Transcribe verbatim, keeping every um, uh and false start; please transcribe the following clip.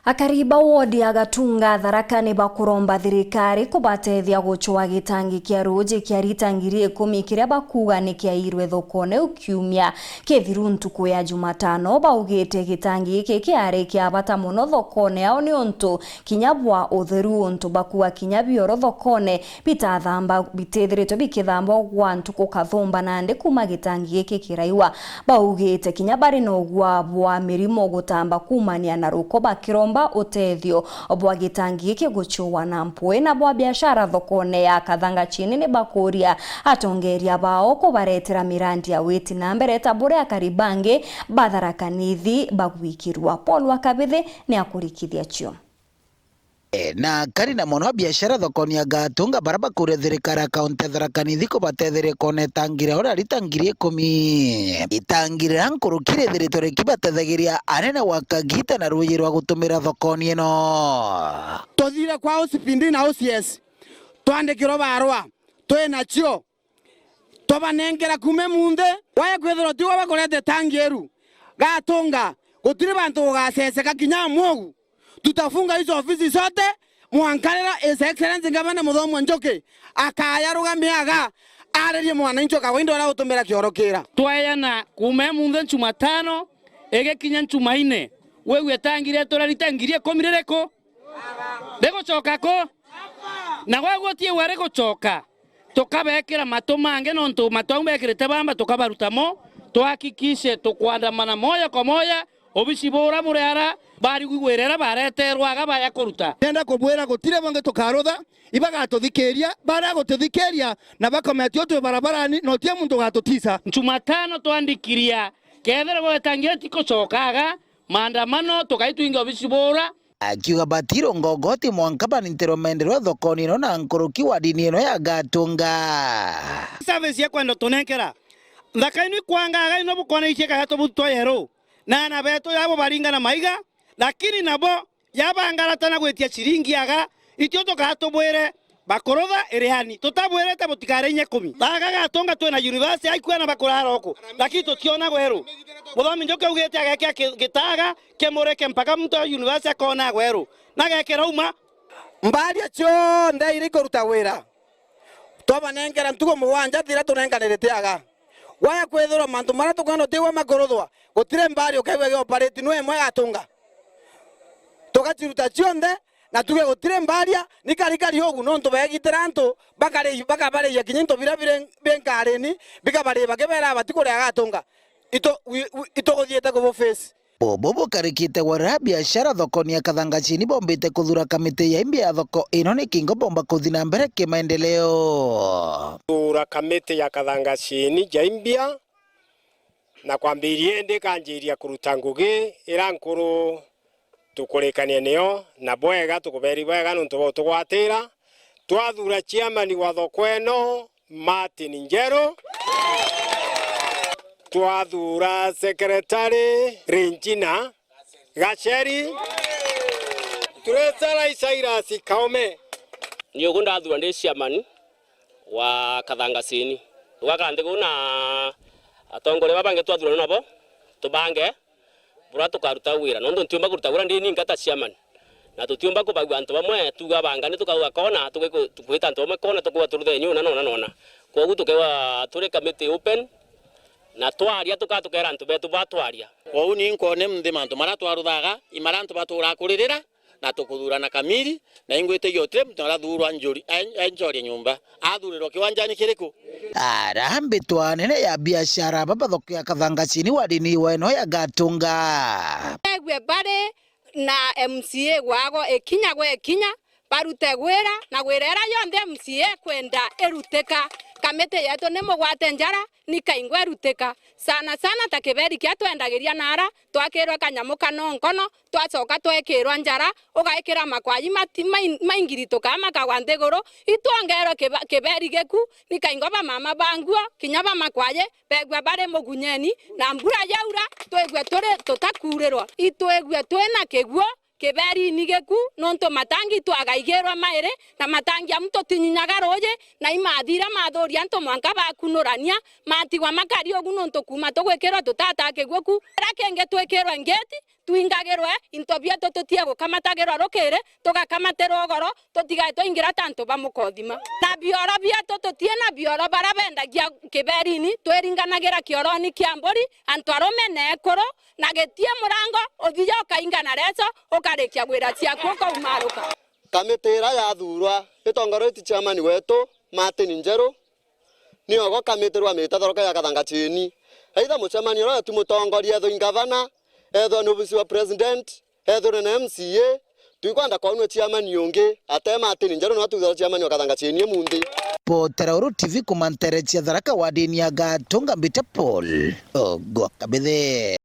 Akari ba wodi ya Gatunga Tharaka ni bakuromba thirikari kubatethia gucwa gitangi kia ruuji kia rita ngiri ikumi kiria bakuuga ni kiairwe thokone ukiumia kithiru ntuku ya Jumatano. Baugite gitangi giki kiari kia bata mono thokone yao niuntu kinya bwa utheru, untu bakuuga kinya bioro thokone bitathamba, bitithiritwe bikithambwa gwa ntuku kathumba nandi kuuma gitangi giki kiraiwa. Baugite kinya bari na ugwa bwa mirimo gutamba kuumania na ruko, bakiromba utethio bwa gitangi giki guciwa na mpwi. Na bwa biashara thokone ya Kathanga Chini ni bakuria atongeria bao kubaretera mirandi ya witi na mbere ta buria akari bangi ba Tharaka Nithi bagwikirwa. Paul wa Kabithi ni akurikithia cio. E, na akari na mono biashara thokoni ya Gatunga bara bakuria thirikari ya kaunti ya Tharaka Nithi kubatetheria kwona itangi riao ria rita ngiri ikumi. Itangi riria nkuruki rithiritwe rikibatethagiria anene gwa kagita na ruuji rwa gutumira thokoni ino. Tuthire kwa O C P D na O C S, twandikirwa barua, twi nacio. Twabanengera kuuma munthi, wae kwithirwa tigwe bakurete tangi iru, Gatunga, gutiri bantu gugaseseka kinya mwogu. Tutafunga hizo ofisi zote, mwanka riria His Excellency Ngavana Muthomi wa Njuki akayarugamia aga, aririe mwananchi o kawaida uria utumira kioro kira. Twayana kuuma munthi Jumatano, igikinya Jumaine, wigue tangi rietu ria rita ngiri ikumi ririku? Rigucoka ku? Na gwe gutiigua rigucoka, tukabekira matu mangi, nontu matu au bekirite bamba tukabaruta mo, tuhakikishe tukwandamana moja kwa moja, obici bura buri ara, barigwira ira bareterwa aga baya kuruta. Ndenda kubwira gutiri bangi tukarutha, ibagatuthikiria, bara gututhikiria na bakometie utwi barabarani, na uti muntu ugatutisa. Jumatano twandikiria, kethira gwetangia tikucoka aga, maandamano tukaitwinga obici bura. Akiuga batirunga ugoti mwanka banintirwe maendeleo thokoni ino na nkuruki wadini ino ya Gatunga. Service ya kwenda tunenkera. Nthaka ino ikwangaga ino bukwona ici kaya tubutu twa yeru. Na ana betu yabo baringana maiga, lakini nabo yabangaratana gwitia ciringi aga, itio tukaa tubwire, bakurutha irihani. Tutabwirite butikare inya ikumi. Thaga Gatunga twina university aikua na bakurara oku. Lakini tutiona gweru. Muthomi Njuki augite agekea ki-, gitaga kimureke mpaka muntu wa university akona gweru. Na gekira uma. Mbaria cionthe iri kuruta wira. Twabanengera ntuku mugwanja thira tunenganirite aga. Gwaya kwithirwa mantu maria tukwenda utigwa makuruthwa, gutiri mbari ukaigua giopariti nwe imwe Gatunga. Tugaciruta cionthe, na tuge gutiri mbaria, ni karikari ugu, nontu beegitira antu, bakari-, bakabaria kinya into biria biri, bi nkarini, bikabaria bakibeera bati kuria Gatunga. Itu-, wi-, wi-, ituguthiite kubu face. Bubu bukarikite gwa riria biashara thokoni ya Kathangachini bombite kuthura kamiti ya imbia ya thoko ino ni kingo bomba kuthi na mbere kimaendeleo. Thura kamiti ya Kathangachini ja imbia, na kwambiria indi ikanjiria kuruta ngugi ira nkuru tukurikania niyo, na bwega tukuberi bwega nontu bwa utugwatira. Twathura chairman wa thoko ino, Martin Njeru. Twathura secretary Regina Gacheri. Treasurer Cyrus Kaume. Ni ugu ndathura ndi chairman wa Kathangachini. Tugakara nthi kuu na atongoria baba bangi twathurana nabo, tubange buria tukaruta wira, nontu ntiumba kuruta wira ndi ninka ta chairman. Na tutiumba kubagua antu bamwe, tuuga bangani tukauga kona, tugiku-, tukwita antu bamwe kona, tukuuga turutheni una na una na una. Kwogu tukewa turi committee open, na twaria tuka-, tukeera antu betu batwaria. Kwogu ni nkwone nthi mantu maria twaruthaga, i maria antu baturaa kuririra, na tukuthurana kamiri, na ingwitigia utiri muntu arathurwa njuri, en-, enjoria nyumba. Athurirwa kiwanjani kiriku? Arambi twa anene ya biashara baba thoko ya Kathangachini wadini wa ino ya Gatunga. Egwe bari na M C A gwago ikinya gwe ikinya, barute gwira na gwira ira yonthe M C A ekwenda irutika. Kamiti yetu ni mugwate njara, ni kaingwa irutika. Sana sana ta kiberi kia twendagiria nara, twakirwe kanyamu kano nkono, twacoka twekirwa njara, ugaikira makwaji mati-, mai-, maingirituka makagwa nthiguru, itwongerwe kiba-, kiberi giku, ni kaingwa ba mama ba nguo, kinya ba makwaji, begua bari mugunyeni, na mbura yaura, twigua turi tutakuurirwa. Itwigua twina kiguo, kiberi ni giku, nontu matangi twagaigirwa mairi, na matangi amu tutinyinyaga ruuji, na imathira mathuria antu mwanka bakunurania, matigwa makari ugu nontu kuuma tugwikirwa tutata kiguo ku. Kiria kingi twikirwe ngeti, twingagirwe into bietu tutie gukamatagirwa rukiri, tugakamatirwa ugoro, tutigae twaingira ta antu ba mukothima. Na bioro bietu tutie na bioro bara bendagia kiberini, twiringanagira kioroni kia mburi, antu arume na ekuru, na gitie murango, uthia ukainga na reso, ukarikia gwira ciaku ukaumaruka. Kamiti iria yathurwa itongoretie chairman wetu Martin Njeru, niogo kamiti rwamite thoroka ya Kathanga Chieni. Either mucemanio uria wetu mutongoria, ethwe i ngavana, ethwe ni obisi wa president, ethwe ni M C A, twikwenda kwonua chairman ungi ate Martin Njeru, niwe twithaira chairman wa Kathanga Chieni imunthi. Potera Uru T V kumanterecia Tharaka wadini ya Gatunga mbite Paul Ogwa Kabithe.